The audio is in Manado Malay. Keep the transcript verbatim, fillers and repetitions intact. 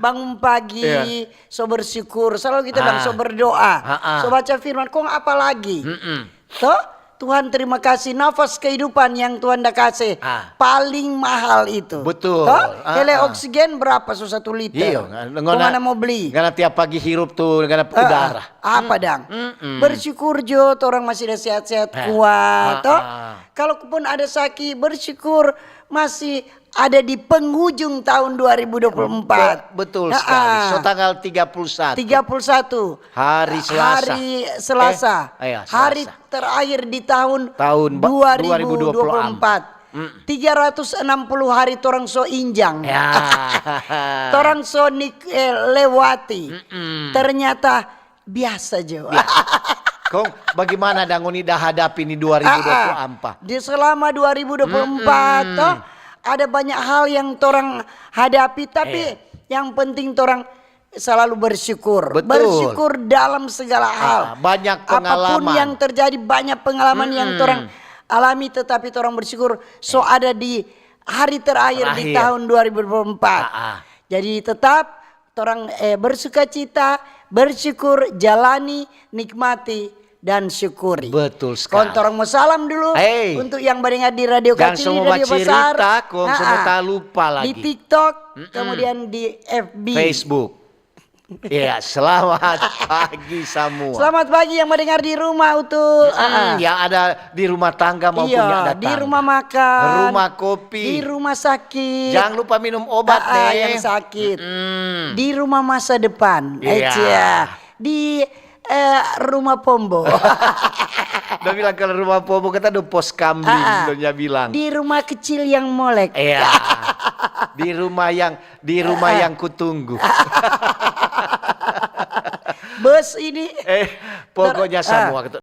Bangun pagi, Iya. so bersyukur. Selalu kita bilang Ah. so berdoa, Ah, ah. so baca firman. Kong apa lagi? Mm-mm. Toh, Tuhan, terima kasih nafas kehidupan yang Tuhan da kase. Ah. Paling mahal itu. Betul. Toh, Ah, hele ah. Oksigen berapa so satu liter? Iyo, Kong mana mau beli? Ngana tiap pagi hirup tu, ngana Ah, udara. ah. Apa dang? Mm-mm. Bersyukur jo, torang masih ada sehat-sehat, Eh, kuat, ah, toh. Ah. Kalaupun ada saki, bersyukur masih ada di penghujung tahun dua ribu dua puluh empat. Be- betul Ah, sekali. ah. So, tanggal tiga puluh satu. Tiga puluh satu. Hari Selasa. Hari Selasa. Eh, iya, Hari Selasa. terakhir di tahun Tahun ba- dua ribu dua puluh empat. Mm. Tiga ratus enam puluh hari torang so injang. Ya. Torang so nik-, eh, lewati. Mm-mm. Ternyata biasa jo. Kong, bagaimana dang ngoni da hadapi ni dua ribu dua puluh empat? Ah, ah. Di selama dua ribu dua puluh empat, Mm-mm. toh, ada banyak hal yang torang hadapi, tapi Eh. yang penting torang selalu bersyukur. Betul. Bersyukur dalam segala hal. Ah, banyak Apapun pengalaman. Yang terjadi, banyak pengalaman yang Mm-mm. torang alami, tetapi torang bersyukur so ada di hari terakhir di Terakhir. Tahun dua ribu dua puluh empat. Ah, ah. Jadi tetap torang, eh, bersukacita, bersyukur, jalani, nikmati, dan syukuri. Betul Kong sekali. Torang mo salam dulu Hey. Untuk yang mendengar di Radio Jangan Kartini, semua Radio Besar. bacerita, kong semua Ah, ah. talupa lagi. Di TikTok, Mm-mm. kemudian di F B. Facebook. Iya, selamat pagi semua. Selamat pagi yang mendengar di rumah, Utu. Ah, ah. Mm, yang ada di rumah tangga maupun Iya, yang ada di tangga. Rumah makan, Rumah kopi. Di rumah sakit. Jangan lupa minum obat, Ah, ah, nih. Yang sakit. Mm-mm. Di rumah masa depan. Iya. Ecia. Di, eh, rumah Pombo. Dia bilang kalau rumah Pombo kita ada pos kambing, Ah, ah. Donya bilang. Di rumah kecil yang molek. Iya. Di rumah yang di rumah Ah, ah. Yang kutunggu. Bos ini. Eh, pokoknya Tar-, ah. Semua gitu.